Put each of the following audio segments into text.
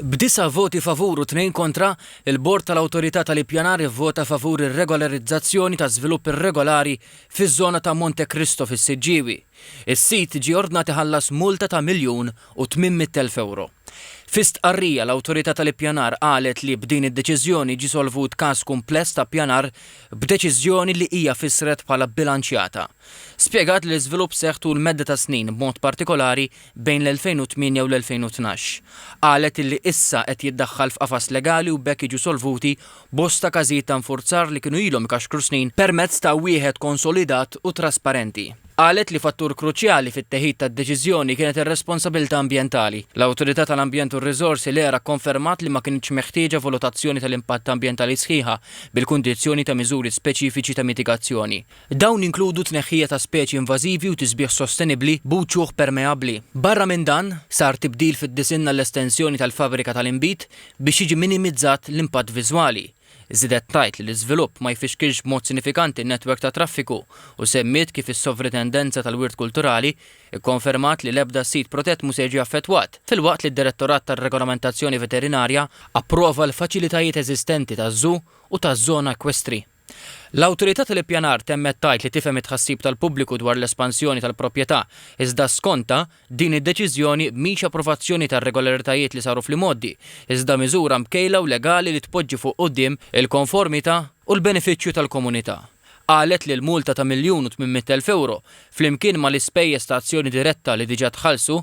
B'disa' voti favur u tnejn kontra, il-Bord tal-Awtorità tal-Ippjanar ivvota favur ir-regolarizzazzjoni ta' żvilupp irregolari fiż-żona ta' Monte Cristo fis-Siġġiewi. Is-sid ġie ordnat iħallas multa ta' 1,800,000 ewro. Fi stqarrija, l-Awtorità tal-Ippjanar qalet li b'din id-deċiżjoni ġie solvut każ kumpless ta' ppjanar b'deċiżjoni li hija fissret bħala bbilanċjata. Spjegat li l-iżvilupp seħħ tul medda ta' snin b'mod partikolari bejn l-2008 u l-2012. Qalet illi issa qed jiddaħħal f'qafas legali u b'hekk jiġu solvuti bosta każijiet ta' infurzar li kienu ilhom ikaxkru snin permezz ta' wieħed konsolidat u trasparenti. Qalet li fattur kruċjali fit-teħid tad-deċiżjoni kienet ir-responsabilità ambjentali. L-Awtorità tal-Ambjent u r-Riżorsi, l-ERA kkonfermat li ma kinitx meħtieġa valutazzjoni tal-impatt ambjentali sħiħa bil-kundizzjoni ta' miżuri speċifiċi ta' mitigazzjoni. Dawn jinkludu tneħħija ta' speċi invażivi u tisbiħ sostenibbli b'uċuħ permeabbli. Barra minn dan, sar tibdil fid-disinn għall-estensjoni tal-fabbrika tal-inbid biex jiġi minimizzat l-impatt viżwali. Żiedet tgħid li l-iżvilupp ma jfixkilx b'mod sinifikanti n-netwerk tat-traffiku u semmiet kif is-Sovritendenza tal-Wirt Kulturali kkonfermat li l-ebda sit protett mhu se jiġi affettwat, filwaqt li d-Direttorat tar-Regolamentazzjoni Veterinarja approva l-faċilitajiet eżistenti taż-żoo u taż-żona ekwestri. L-Awtorità tal-Ippjanar temmet tgħid li tifhem it-tħassib tal-pubbliku dwar l-espansjoni tal-proprjetà, iżda skontha, din id-deċiżjoni mhix approvazzjoni tar-regolaritajiet li saru fl-imgħoddi, iżda miżura mkejla u legali li tpoġġi fuq quddiem il-konformità u l-benefiċċju tal-komunità. Qalet li l-multa ta' 1,800,000 ewro, flimkien mal-ispejjeż ta' azzjoni diretta li diġà tħallsu,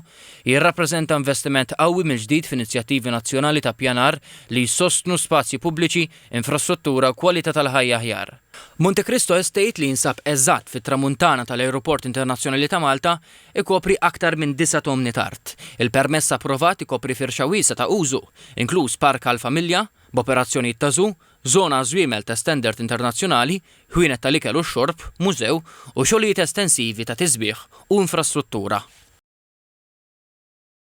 jirrappreżenta investiment qawwi mill-ġdid f'inizjattivi nazzjonali ta' ppjanar li jsostnu spazji pubbliċi infrastruttura u kwalità tal-ħajja aħjar. Monte Cristo Estate, li jinsab eżatt fit-Tramuntana tal-Ajruport Internazzjonali ta' Malta, ikopri aktar minn disa' tomni t'art. Il-permess approvat ikopri firxa wiesgħa ta' użu, inkluż park għall-familja, b'operazzjonijiet ta' żoo, żona għaż-żwiemel ta' standard internazzjonali, ħwienet tal-ikel u x-xorb, mużew, u xogħlijiet estensivi ta' tisbiħ u infrastruttura.